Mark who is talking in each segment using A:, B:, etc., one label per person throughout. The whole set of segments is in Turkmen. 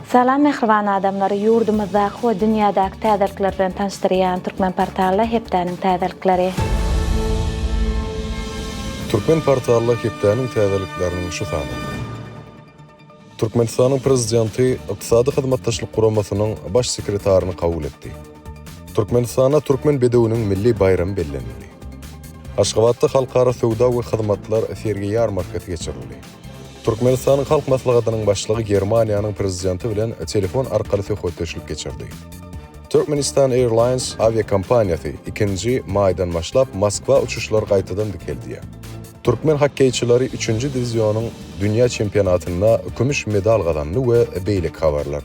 A: Salam mähriban adamlar ýurdumyzdaky we dünýädäki täzelikler bilen tanyşdyrýan Türkmen portalda hepdäniň täzelikleri.
B: Türkmen portalda hepdäniň täzelikleriniň şu sanynda. Türkmenistanyň Prezidenti Ykdysady Hyzmatdaşlyk Guramasynyň Baş sekretaryny kabul etdi. Türkmenistanda Türkmen bedewiniň milli baýramy bellenildi. Aşgabatda Halkara söwda we hyzmatlar sergi-ýarmarkasy geçirildi. Türkmenistanyň Halk Maslahatynyň Başlygy Germaniýanyň Prezidenti bilen telefon arkaly söhbetdeşlik geçirdi. Turkmenistan Airlines awiakompaniýasy ikinji maýdan başlap Moskwa uçuşlary gaýtadan dikeldýär. Türkmen hokkeýçileri üçünji diwizionyň dünýä çempionatynda kümüş medal gazandy we beýleki habarlar.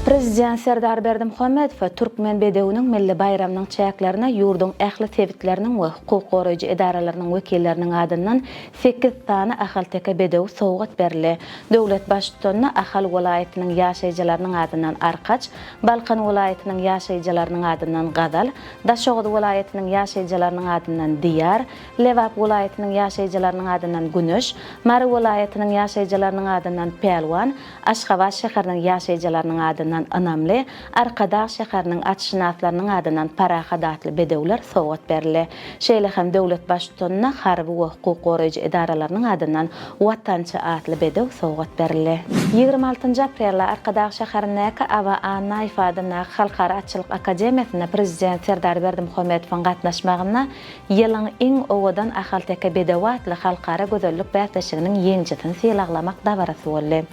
A: Prezident Serdar Berdimuhamedowa Türkmen bedewiniň milli baýramynyň çäklerinde ýurduň ähli sebitleriniň we hukuk goraýjy edaralarynyň wekilleriniň adyndan sekiz sany ahalteke bedewi sowgat berildi. Döwlet Baştutanyna Ahal welaýatynyň ýaşaýjylarynyň adyndan Arkaç, Balkan welaýatynyň ýaşaýjylarynyň adyndan Gazal, Daşoguz welaýatynyň ýaşaýjylarynyň adyndan Diýar, Lebap welaýatynyň ýaşaýjylarynyň adyndan Güneş, Mary welaýatynyň ýaşaýjylarynyň adyndan Pälwan, Aşgabat şäheriniň ýaşaýjylarynyň adyndan Ynamly, Arkadag şäheriniň atşynaslarynyň adyndan Parahat atly bedewler sowgat berildi. Şeýle hem döwlet Baştutanyna harby we hukuk goraýjy edaralarynyň adyndan Watançy atly bedew sowgat berildi. 26 nji aprelde Arkadag şäherindäki Aba Annaýew adyndaky Halkara atçylyk akademiýasynda Prezident Serdar Berdimuhamedowyň gatnaşmagynda Ýylyň iň owadan ahalteke bedewi atly halkara gözellik bäsleşiginiň ýeňijisini sylaglamak dabarasy boldy.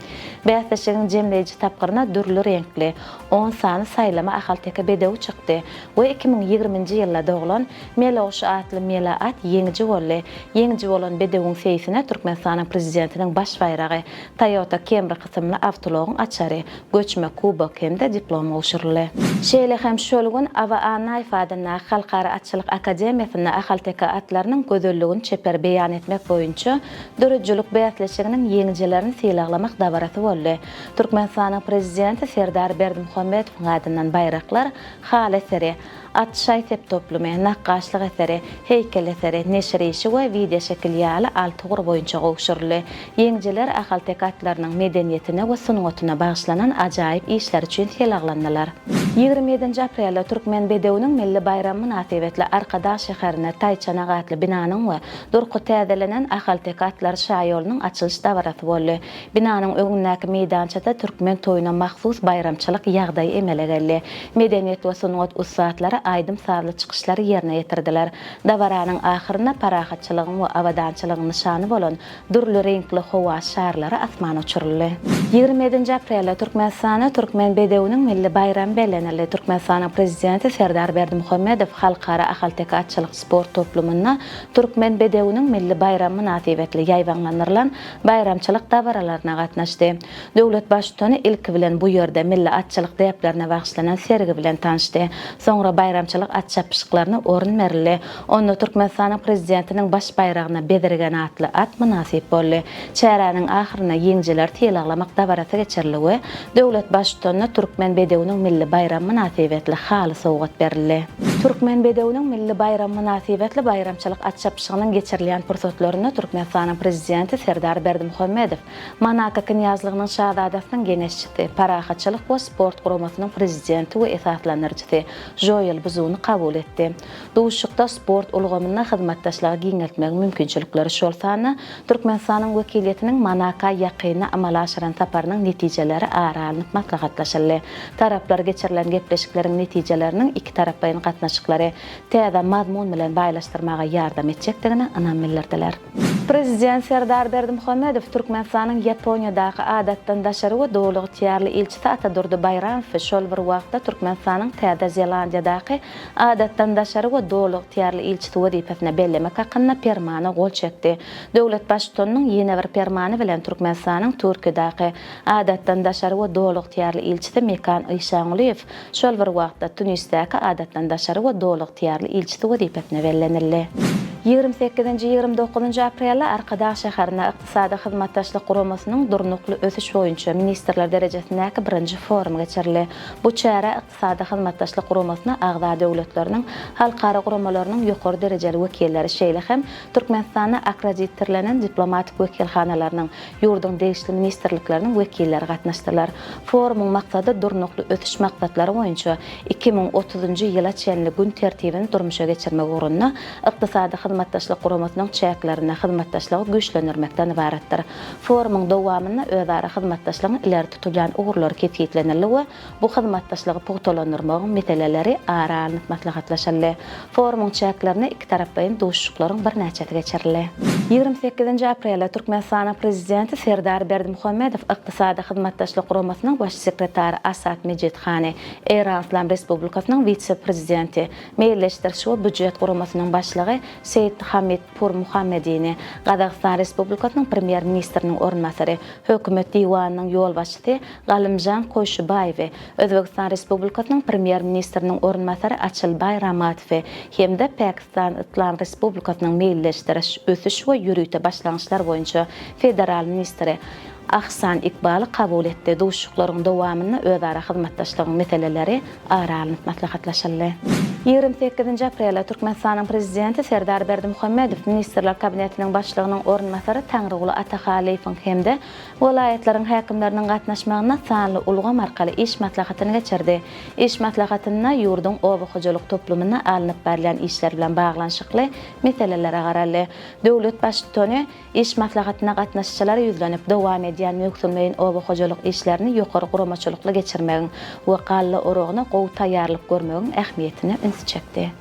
A: Bäsleşigiň jemleýji tapgyryna dürli reňkli, on sany saýlama ahalteke bedewi çykdy we 2020-nji ýylda doglan Meloguş atly mela at ýeňiji boldy. Ýeňiji bolan bedewiň seýsine Türkmenistanyň Prezidentiniň baş baýragy, Toyota Camry kysymly awtoulagyň açary, göçme kubok hem-de diplom gowşuryldy. Şeýle hem şol gün Aba Annaýew adyndaky Halkara atçylyk akademiýasynda ahalteke atlarynyň gözelligini çeper beýan etmek boýunça döredijilik bäsleşiginiň ýeňijilerini sylaglamak dabarasy boldy. Türkmenistanyň Prezidenti Serdar Berdimuhamedowyň adyndan baýraklar haly eseri, At şaý-sep toplumy, nakgaşlyk eseri, heýkel eseri, neşir işi we wideoşekil ýaly alty ugur boýunça gowşuryldy. Ýeňijiler ahalteke atlarynyň medeniýetine we sungatyna bagyşlanan ajaýyp işleri üçin sylaglandylar. 27 nji aprelde Türkmen bedewiniň milli baýramy mynasybetli Arkadag şäherinde Taýçanak atly binanyň we durky täzelenen Ahalteke atlary şaýolunyň açylyş dabarasy boldy. Binanyň öňündäki meýdançada türkmen toýuna mahsus baýramçylyk ýagdaýy emele geldi. Medeniýet we sungat ussatlary aýdym-sazly çykyşlary ýerine ýetirdiler. Dabaranyň ahyrynda parahatçylygyň we abadançylygyň nyşany bolan dürli reňkli howa şarlary asmana uçuryldy. 27 nji aprelde Türkmenistanda Türkmen bedewiniň milli baýramy bellenildi. Türkmenistanyň Prezidenti Serdar Berdimuhamedow Halkara ahalteke atçylyk sport toplumynda Türkmen bedewiniň milli baýramy mynasybetli ýaýbaňlandyrylan baýramçylyk dabaralaryna gatnaşdy. Döwlet Baştutany ilki bilen bu ýerde milli atçylyk däplerine bagyşlanan sergi bilen tanyşdy. Soňra baýramçylyk at çapyşyklaryna orun berildi. Onda Türkmenistanyň Prezidentiniň baş baýragyna Bezirgen atly at mynasyp boldy. Çäräniň ahyrynda ýeňijileri sylaglamak dabarasy geçirildi we döwlet Baştutanyna Türkmen bedewiniň milli baýramy mynasybetli haly sowgat berildi. Türkmen bedewiniň milli baýramy mynasybetli baýramçylyk at çapyşygynyň geçirilýän pursatlarynda Türkmenistanyň Prezidenti Serdar Berdimuhamedow, Monako Knýazlygynyň Şazadasynyň geňeşçisi, Parahatçylyk we sport guramasynyň prezidenti we esaslandyryjysy Žoel Buzuny kabul etdi. Duşuşykda sport ulgamynda hyzmatdaşlygy giňeltmegiň mümkinçilikleri, şol sanda Türkmenistanyň wekiliýetiniň Monako ýakynda amala aşyran saparynyň netijeleri ara alnyp maslahatlaşyldy. Taraplar geçirilen gepleşikleriň netijeleriniň ikitaraplaýyn gatnaşyklary täze mazmun bilen baýlaşdyrmaga ýardam etjekdigine ynam bildirdiler. Prezident Serdar Berdimuhamedow Türkmenistanyň Ýaponiýadaky Adatdan daşary we Doly ygtyýarly ilçisi Atadurdy Baýramowy şol bir wagtda Türkmenistanyň Täze Zelandiýadaky Adatdan daşary we Doly ygtyýarly ilçisi wezipesine bellemek hakynda Permana gol çekdi. Döwlet Baştutanynyň ýene bir Permany bilen Türkmenistanyň Türkiýedäki Adatdan daşary we Doly ygtyýarly ilçisi Mekan Işangulyýew Şol bir wagtda, Tunisdäki Adatdan daşary we Doly ygtyýarly ilçisi wezipesine bellenildi. Ýigrimi sekizinji, ýigrimi dokuzynjy aprelde Arkadag şäherinde Ykdysady Hyzmatdaşlyk Guramasynyň Durnukly ösüş boýunça ministrler derejesindäki birinji forum geçirildi. Bu çärä Ykdysady Hyzmatdaşlyk Guramasyna agza döwletleriniň halkara guramalarynyň ýokary derejeli wekilleri, şeýle hem Türkmenistanda akkreditirlenen diplomatik wekilhanalarynyň, ýurduň degişli ministrlikleriniň wekilleri gatnaşdylar. Forumyň maksady Durnukly ösüş maksatlary boýunça 2030-njy ýyla çenli gün tertibini durmuşa geçirmek ugrunda Ykdysady Hyzmatdaşlyk Guramasynyň çäklerinde hyzmatdaşlygy güýçlendirmekden ybaratdyr. Forumyň dowamynda özara hyzmatdaşlygyň ileri tutulýan ugurlary kesgitlenildi we Bu hyzmatdaşlygy pugtalandyrmagyň meseleleri ara alnyp maslahatlaşyldy. Forumyň çäklerinde ikitaraplaýyn duşuşyklaryň birnäçesi geçirildi. Ýigrimi sekizinji aprelde Türkmenistanyň Prezidenti Serdar Berdimuhamedow Ykdysady Hyzmatdaşlyk Guramasynyň Baş sekretary Asad Mejid Hany, Eýran Yslam Respublikasynyň wise-prezidenti, Meýilleşdiriş we býujet guramasynyň başlygy Seýid Hamid Pur Muhammedini, Gazagystan Respublikasynyň Premýer-ministriniň orunbasary, Hökümet diwanynyň ýolbaşçysy Galymjan Koýşubaýewi, Özbegistan Respublikasynyň Premýer-ministriniň orunbasary Açylbaý Ramatowy hem-de Pakistan Yslam Respublikasynyň Meýilleşdiriş, ösüş we ýörite başlangyçlar boýunça federal ministri Ahsan Ikbaly kabul etdi. Duşuşyklaryň dowamynda özara hyzmatdaşlygyň meseleleri ara alnyp maslahatlaşyldy. Ýigrimi sekizinji aprelde Türkmenistanyň Prezidenti Serdar Berdimuhamedow Ministrler Kabinetiniň Başlygynyň orunbasary Taňryguly Atahalyýewiň hem-de Welaýatlaryň häkimleriniň gatnaşmagynda sanly ulgam arkaly iş maslahatyny geçirdi. Iş maslahatynda ýurduň oba hojalyk toplumynda alnyp barylýan işler bilen baglanyşykly meselelere garaldy. Döwlet Baştutany iş maslahatyna gatnaşyjylara ýüzlenip, dowam edýän möwsümleýin oba hojalyk işlerini ýokary guramaçylykly geçirmegiň we galla oragyna gowy taýýarlyk görmegiň ähmiýetine ünsi çekdi.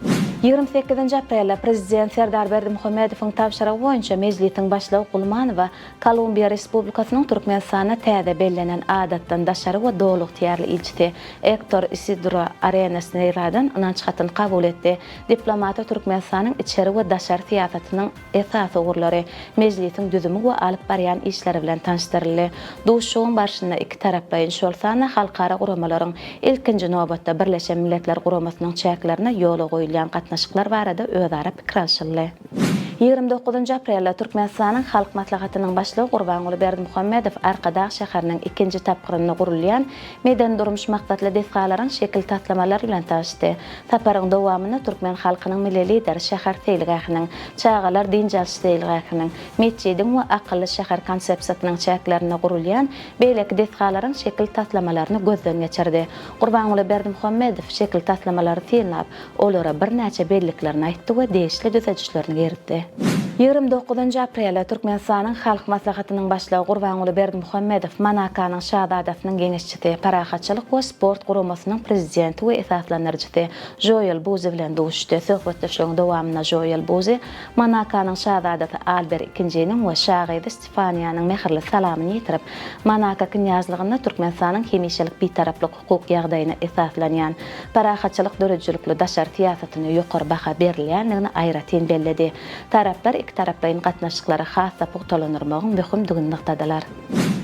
A: Ýigrimi sekizinji aprelde Prezident Serdar Berdimuhamedowyň tabşyrygy boýunça Mejlisiň Başlygy Gulmanowa Kolumbiýa Respublikasynyň Türkmenistanda täze bellenen Adatdan daşary we Doly ygtyýarly ilçisi Ektor Isidro Arenas Neýradan ynanç hatyny kabul etdi. Diplomata Türkmenistanyň içeri we daşary syýasatynyň esasy ugurlary, Mejlisiň düzümi we alyp barýan işleri bilen tanyşdyryldy. Duşuşygyň barşynda ikitaraplaýyn, şol sanda halkara guramalaryň, ilkinji nobatda, Birleşen Milletler Guramasynyň çäklerinde ýola goýulýan gatnaşyklar barada özara pikir alşyldy. Ýigrimi dokuzynjy aprelde Türkmenistanyň Halk Maslahatynyň Başlygy Gurbanguly Berdimuhamedow Arkadag şäheriniň ikinji tapgyrynda gurulýan medeni-durmuş maksatly desgalaryň şekil taslamalary bilen tanyşdy. Saparyň dowamynda türkmen halkynyň Milli Lideri şäher seýilgähiniň, çagalar dynç alyş seýilgähiniň, metjidiň we akylly şäher konsepsiýasynyň çäklerinde gurulýan beýleki desgalaryň şekil taslamalaryny gözden geçirdi. Gurbanguly Berdimuhamedow şekil taslamalary synlap, olara birnäçe belliklerini aýtdy we degişli düzedişlerini girizdi. Ýigrimi dokuzynjy aprelde Türkmenistanyň Halk Maslahatynyň Başlygy Gurbanguly Berdimuhamedow Monakanyň Şazadasynyň geňeşçisi, Parahatçylyk we sport guramasynyň prezidenti we esaslandyryjysy Žoel Buzi bilen duşuşdy. Söhbetdeşligiň dowamynda Žoel Buzi Monakanyň Şazadasy Alber II-niň we şa gyzy Stefaniýanyň mähirli salamyny ýetirip, Monako Knýazlygynda Türkmenistanyň hemişelik Bitaraplyk hukuk ýagdaýyna esaslanýan, parahatçylyk döredijilikli daşary syýasatyna ýokary baha berilýändigini aýratyn belledi. Taraplar ikitaraplaýyn gatnaşyklary has-da pugtalandyrmagyň möhümdigini nygtadylar.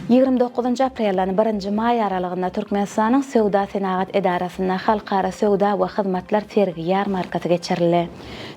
A: Ýigrimi dokuzynjy aprelden birinji maý aralygynda Türkmenistanyň Söwda-senagat edarasynda Halkara söwda we hyzmatlar sergi-ýarmarkasy geçirildi.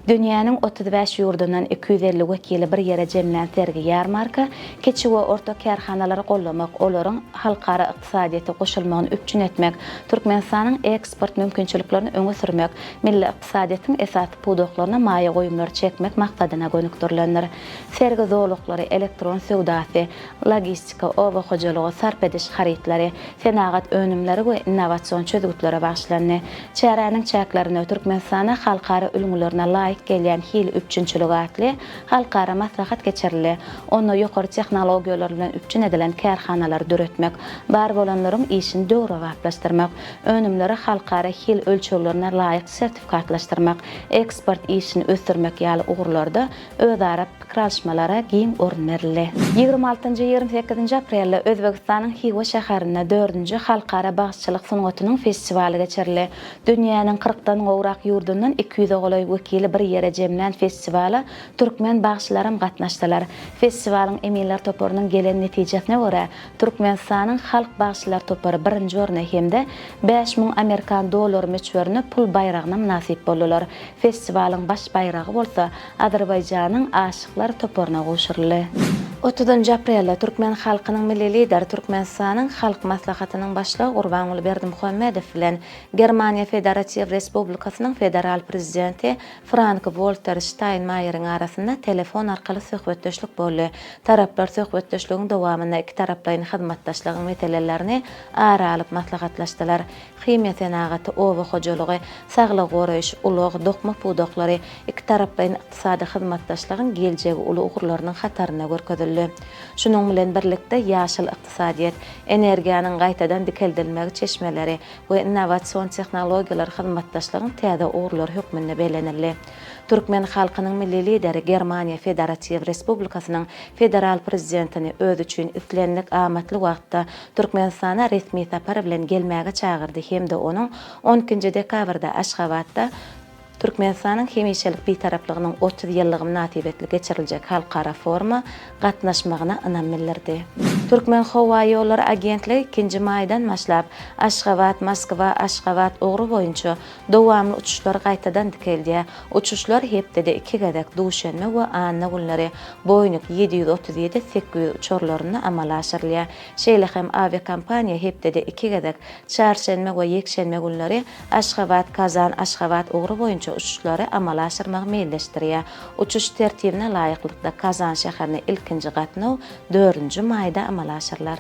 A: Dünýäniň 35 ýurdundan 250 wekili bir ýere jemlän sergi-ýarmarka kiçi we orta kärhanalary goldamak, olaryň halkara ykdysadyýete goşulmagyny üpjün etmek, Türkmenistanyň eksport mümkinçiliklerini öňe sürmek, milli ykdysadyýetiň esasy pudaklaryna maýa goýumlary çekmek maksadyna gönükdirilendir. Sergi zolaklary, elektron söwdasy, logistika, oba hojalygy, sarp ediş harytlary, senagat önümleri we innowasion çözgütlere bagyşlandy. Çäräniň çäklerinde Türkmenistanda halkara ülňülerine laýyk gelýän hil üpjünçiligi atly halkara maslahat geçirildi. Onda ýokary tehnologiýalar bilen üpjün edilen kärhanalary döretmek, bar bolanlaryň işini döwrebaplaşdyrmak, önümleri halkara hil ölçeglerine laýyk sertifikatlaşdyrmak, eksport işini ösdürmek ýaly ugurlarda özara pikir alyşmalara giň orun berildi. Ýigrimi altynjy, ýigrimi sekizinji aprelde. aprelde Özbegistanyň Hywa şäherinde dördünji halkara bagşyçylyk sungatynyň festiwaly geçirildi. Dünýäniň kyrkdan gowrak ýurdundan iki ýüze golaý wekili bir ýere jemlän festiwala türkmen bagşylaram gatnaşdylar. Festiwalyň eminler toparynyň gelen netijesine görä, Türkmenistanyň halk bagşylar topary birinji orna hem-de 5000 amerikan dollary möçberinde pul baýragyna mynasyp boldular. Festiwalyň baş baýragy bolsa Azerbaýjanyň Aşyklar toparyna gowşuryldy. Otuzynjy aprelde türkmen halkynyň Milli Lideri, Türkmenistanyň Halk Maslahatynyň Başlygy Gurbanguly Berdimuhamedow bilen Germaniýa Federatiw Respublikasynyň Federal Prezidenti Frank-Walter Ştaýnmaýeriň arasynda telefon arkaly söhbetdeşlik boldy. Taraplar söhbetdeşligiň dowamynda ikitaraplaýyn hyzmatdaşlygyň meselelerini ara alyp maslahatlaşdylar. Himiýa senagaty, oba hojalygy, saglygy goraýyş, ulag, dokma pudaklary ikitaraplaýyn ykdysady hyzmatdaşlygyň geljegi uly ugurlarynyň hatarynda görkezildi. Şunuň bilen birlikde, ýaşyl ykdysadyýet, energiýanyň gaýtadan dikeldilmegi çeşmeleri we innowasion tehnologiýalar hyzmatdaşlygyň täze ugurlary hökmünde bellenildi. Türkmen halkynyň Milli Lideri Germaniýa Federatiw Respublikasynyň Federal Prezidentini özi üçin islendik amatly wagtda Türkmenistana resmi sapar bilen gelmäge çagyrdy hem-de onuň on ikinji dekabrda Aşgabatda Türkmenistanyň hemişelik Bitaraplygynyň 30 ýyllygy mynasybetli geçiriljek halkara foruma gatnaşmagyna ynam bildirdi. Türkmenhowaýollary agentligi ikinji maýdan başlap, Aşgabat, Moskwa, Aşgabat ugry boýunça dowamly uçuşlary gaýtadan dikeldýär. Uçuşlar hepdede iki gezek, duşenbe we anna günleri Boeing 737, 800 uçarlarynda amala aşyrylýar. Şeýle hem awiakompaniýa hepdede iki gezek, çarşenbe we ýekşenbe günleri Aşgabat, Kazan, Aşgabat ugry boýunça uçuşlary amala aşyrmagy meýilleşdirýär. Uçuş tertibine laýyklykda Kazan şäherine ilkinji gatnaw dördünji maýda amala aşyrylar.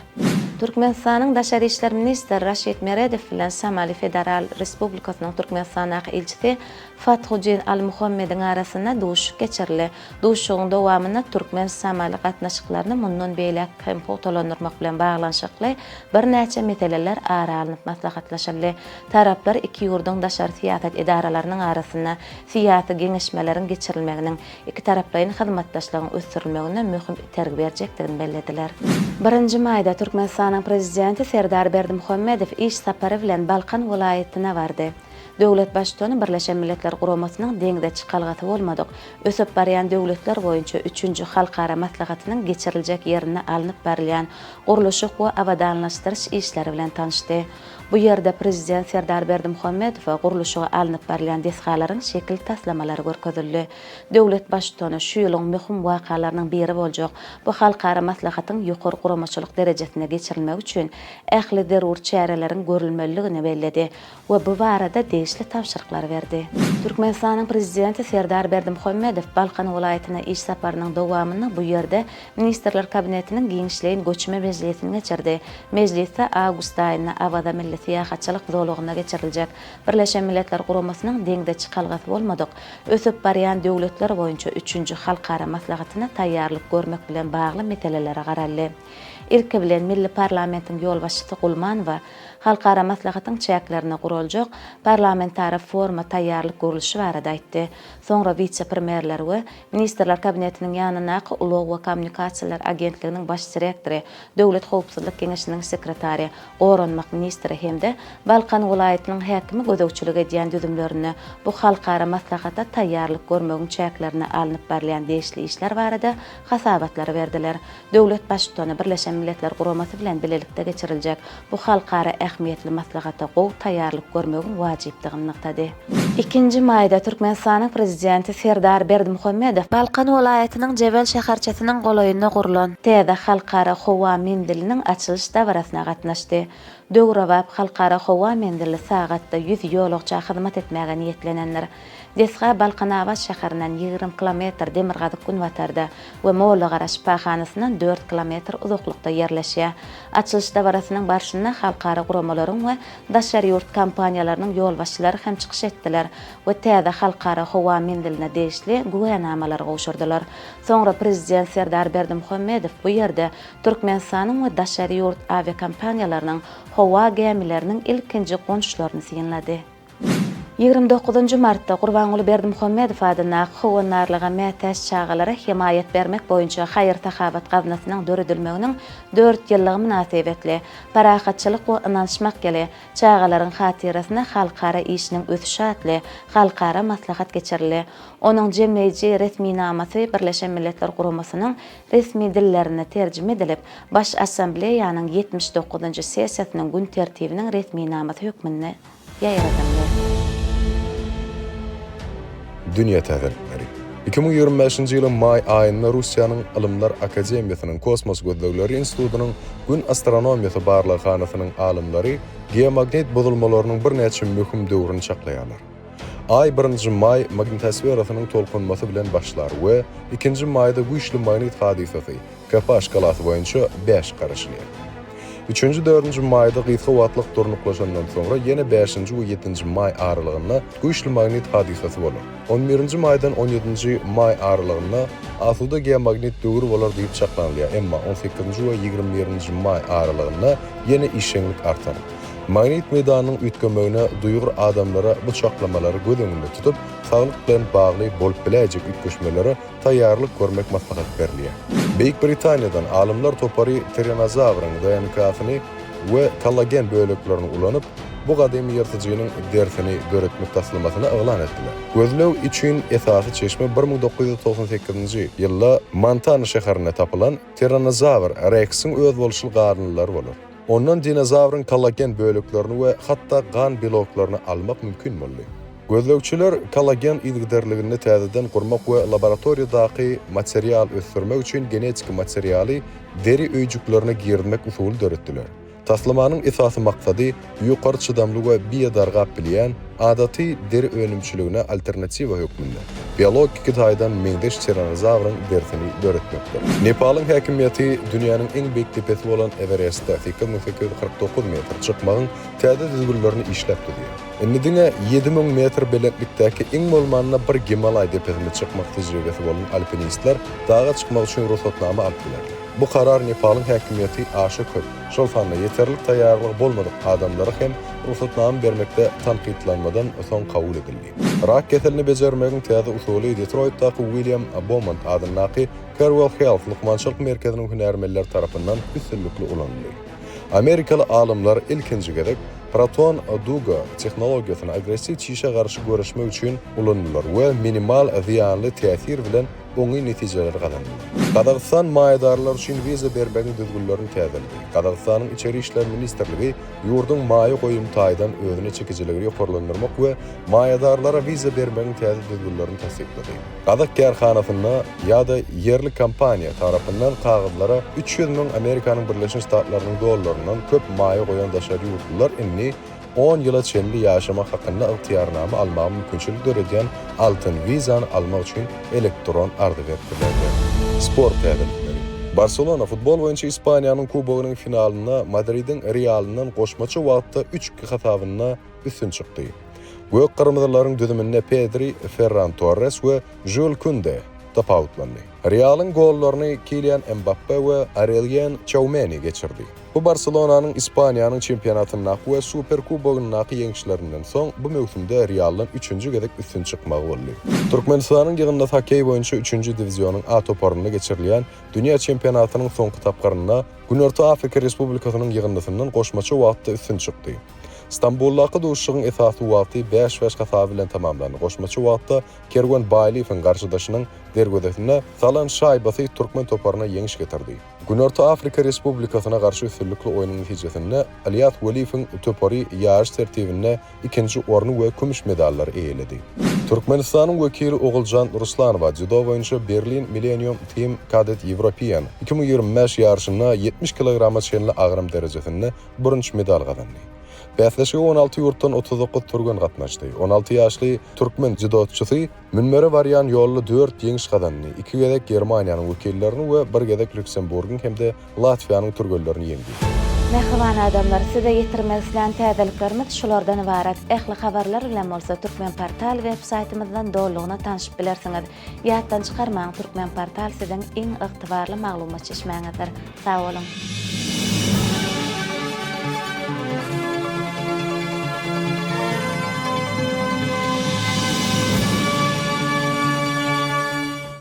A: Türkmenistanyň Daşary işler ministri Raşid Meredow bilen Somali Federal Respublikasynyň Türkmenistandaky ilçisi Fathudin Al-Muhammediň arasynda duşuşyk geçirildi. Duşuşygyň dowamynda türkmen-somali gatnaşyklaryny mundan beýläk hem pugtalandyrmak bilen baglanyşykly birnäçe meseleler ara alnyp maslahatlaşyldy. Taraplar iki ýurduň daşary syýasat edaralarynyň arasynda syýasy geňeşmeleriň geçirilmeginiň ikitaraplaýyn hyzmatdaşlygyň ösdürilmegine möhüm itergi berjekdigini bellediler. Birinji maýda Türkmenistanyň Prezidenti Serdar Berdimuhamedow iş sapary bilen Balkan welaýatyna bardy. Döwlet Baştutany Birleşen Milletler Guramasynyň deňze çykalgasy bolmadyk, ösüp barýan döwletler boýunça üçünji halkara maslahatynyň geçiriljek ýerinde alnyp barylýan gurluşyk we abadanlaşdyryş işleri bilen tanyşdy. Bu ýerde Prezident Serdar Berdimuhamedowa gurluşygy alnyp barylýan desgalaryň şekil taslamalary görkezildi. Döwlet Baştutany şu ýylyň möhüm wakalarynyň biri boljak bu halkara maslahatyň ýokary guramaçylyk derejesinde geçirilmegi üçin ähli zerur çäreleriň görülmelidigini belledi we bu barada degişli tabşyryklary berdi. Türkmenistanyň Prezidenti Serdar Berdimuhamedow Balkan welaýatyna iş saparynyň dowamynda bu ýerde Ministrler Kabinetiniň giňişleýin göçme mejlisini geçirdi. Mejlisde awgust aýynda Awaza milli syýahatçylyk zolagynda geçiriljek Birleşen Milletler Guramasynyň deňze çykalgasy bolmadyk ösüp barýan döwletler boýunça üçünji halkara maslahatyna taýýarlyk görmek bilen bagly meselelere garaldy. Ilki bilen milli parlamentiň ýolbaşçysy Gulmanowa halkara maslahatyň çäklerinde guraljak parlamentara foruma taýýarlyk görlüşi barada aýtdy. Soňra wise-premýerler we Ministrler Kabinetiniň ýanyndaky Ulag we kommunikasiýalar agentliginiň baş direktory, Döwlet howpsuzlyk geňeşiniň sekretary, goranmak ministri hem-de Balkan welaýatynyň häkimi gözegçilik edýän düzümlerinde bu halkara maslahata taýýarlyk görmegiň çäklerinde alnyp barylýan degişli işler barada hasabatlary berdiler. Döwlet Baştutany Birleşen Milletler Guramasy bilen bilelikde geçiriljek bu halkara ähmiýetli maslahata gowy taýýarlyk görmegiň wajypdygyny nygtady. Ikinji maýda Türkmenistanyň Prezidenti Serdar Berdimuhamedow Balkan welaýatynyň Jebel şäherçesiniň golaýynda gurlan täze Halkara howa menziliniň açylyş dabarasyna gatnaşdy. Döwrebap Halkara howa menzili sagatda 100 ýolagça hyzmat etmäge niýetlenendir. Desga Balkanabat şäherinden 20 kilometr demirgazyk-günbatarda we Mollagara şypahanasyndan dört kilometr uzaklykda ýerleşýär. Açylyş dabarasynyň barşynda halkara guramalaryň we daşary ýurt kompaniýalarynyň ýolbaşçylary hem çykyş etdiler we täze halkara howa menziline degişli güwänamalary gowşurdylar. Soňra Prezident Serdar Berdimuhamedow bu ýerde Türkmenistanyň we daşary ýurt awiakompaniýalarynyň howa gämileriniň ilkinji gonuşlaryny synlady. 29 njy martda Gurbanguly Berdimuhamedow adyndaky Howandarlyga mätäç çagalara hemaýat bermek boýunça haýyr-sahawat gaznasynyň döredilmeginiň dört ýyllygy mynasybetli Parahatçylyk we ynanyşmak ýyly, çagalaryň hatyrasyna halkara işiniň ösüşi atly halkara maslahat geçirildi. Onuň jemleýji resminamasy Birleşen Milletler Guramasynyň resmi dillerine terjime edilip, Baş Assambleýanyň 79-njy sessiýasynyň gün tertibiniň resminamasy hökmünde ýaýradyldy.
B: Dünýä täzelikleri. 2025-nji ýylyň maý aýynda Russiýanyň Ylymlar akademiýasynyň Kosmos gözlegleri institutynyň Gün astronomiýasy barlaghanasynyň alymlary geomagnit bozulmalarynyň birnäçe möhüm döwrüni çaklaýarlar. Aý birinji maý magnitosferasynyň tolkunmasy bilen başlar we ikinji maýda güýçli magnit hadysasy, KP şkalasy boýunça bäş garaşylýar. Üçünji, dördünji maýda gysga wagtlyk durnuklaşandan soňra ýene bäşinji we ýedinji maý aralygynda güýçli magnit hadysasy bolar. On birinji maýdan on ýedinji maý aralygynda asuda geomagnit döwri bolar diýip çaklanylýar, emma on sekizinji we 21 birinji maý aralygynda ýene işjeňlik artar. Magnit meýdanynyň üýtgemegine duýgur adamlara bu çaklamalary göz öňünde tutup, saglyk bilen bagly bolup biläýjek üýtgeşmelere taýýarlyk görmek maslahat berilýär. Beýik Britaniýadan alymlar topary tiranozawryň DNK-syny we kollagen böleklerini ulanyp, bu gadymy ýyrtyjynyň derisini döretmek taslamasyny yglan etdiler. Gözleg üçin esasy çeşme 1998-nji ýylda Montana şäherinde tapylan tiranozawr reksiň özboluşly galyndylary bolar. Ondan dinozawryň kollagen böleklerini we hatda gan beloklaryny almak mümkin boldy. Gözlegçiler kollagen yzygiderligini täzeden gurmak we laboratoriýadaky material ösdürmek üçin genetiki materialy deri öýjüklerine girizmek usuly döretdiler. Taslamanyň esasy maksady ýokary çydamly we biodargap bilýän adaty deri önümçiligine alternatiwa hökmünde biologiki taýdan meňzeş tiranozawryň derisini döretmekdir. Nepalyň häkimiýeti dünýäniň iň beýik depesi bolan Ewereste, 8849 metr, çykmagyň täze düzgünlerini işläp düzýär. Indi diňe 7000 metr belentlikdäki iň bolmanda bir Gimalaý depesine çykmak tejribesi bolan alpinistler daga çykmak üçin rugsatnama alyp bilerler. Bu karar Nepalyň häkimiýeti aşa köp, şol sanda ýeterlik taýýarlygy bolmadyk adamlara hem rugsatnama bermekde tankytlanmadan soň kabul edildi. Rak keselini bejermegiň täze usuly Detroýtdaky William Beaumont adyndaky Carewell Health lukmançylyk merkeziniň hünärmenleri tarapyndan üstünlikli ulanyldy. Amerikaly alymlar ilkinji gezek proton duga tehnologiýasyny agressiw çişe garşy göreşmek üçin ulandylar we minimal zyýanly täsir bilen oňyn netijeleri gazandylar. Gazagystan maýadarlar üçin wiza bermegiň düzgünlerini täzeledi. Gazagystanyň Içeri işler ministrligi ýurduň maýa goýum taýdan özüne çekijiligini ýokarlandyrmak we maýadarlara wiza bermegiň täze düzgünlerini tassyklady. Gazak kärhanasynda ýa-da ýerli kompaniýa tarapyndan kagyzlara 300 müň Amerikanyň Birleşen Ştatlarynyň dollaryndan köp maýa goýan daşary ýurtlular indi on ýyla çenli ýaşamak hakynda ygtyýarnama almaga mümkinçilik döredýän altyn wizany almak üçin elektron arza berip bilerler. Sport täzelikleri. Barselona futbol boýunça Ispaniýanyň Kubogynyň finalynda Madridiň Realyndan goşmaça wagtda üç-iki hasabynda üstün çykdy. Gök-gyrmyzylaryň düzüminde Pedri, Ferran Torres we Žýul Kunde tapawutlandy. Realyň gollaryny Kilian Mbappe we Orelýen Çaumeni geçirdi. Bu Barselonanyň Ispaniýanyň çempionatyndaky we Superkubogyndaky ýeňişlerinden soň bu möwsümde Realdan üçünji gezek üstün çykmagy boldy. Türkmenistanyň ýygyndysy hokkeý boýunça üçünji diwizionyň A toparynda geçirilýän dünýä çempionatynyň soňky tapgyrynda Günorta Afrika Respublikasynyň ýygyndysyndan goşmaça wagtda üstün çykdy. Stambuldaky duşuşygyň esasy wagty bäş-bäş hasaby bilen tamamlandy. Goşmaça wagtda Kerwen Baýlyýewiň garşydaşynyň derwezesine salan şaýbasy türkmen toparyna ýeňiş getirdi. Günorta Afrika Respublikasyna garşy üstünlikli oýnuň netijesinde Ylýas Weliýewiň topary ýaryş tertibinde ikinji orny we kümüş medallary eýeledi. Türkmenistanyň wekili Oguljan Ruslanowa dzýudo boýunça Berlin Millennium Team Cadet European 2025 ýaryşynda 70 kilograma çenli agram derejesinde bürünç medal gazandy. Bäsleşige 16 ýurtdan 39 türgen gatnaşdy. 16 ýaşly türkmen dzýudoçysy Münbere barýan ýolda dört ýeňiş gazandy, iki gezek Germaniýanyň wekillerini we bir gezek Lýuksemburgyň hem-de Latwiýanyň türgenlerini ýeňdi.
A: Mähriban adamlar, size ýetirmek islän täzeliklerimiz şulardan ybarat. Ähli habarlar bilen bolsa Türkmenportal web saýtymyzdan dolulygyna tanşyp bilersiňiz. Ýatdan çykarmaň, Türkmenportal siziň iň ygtybarly maglumat çeşmäňizdir. Sag boluň!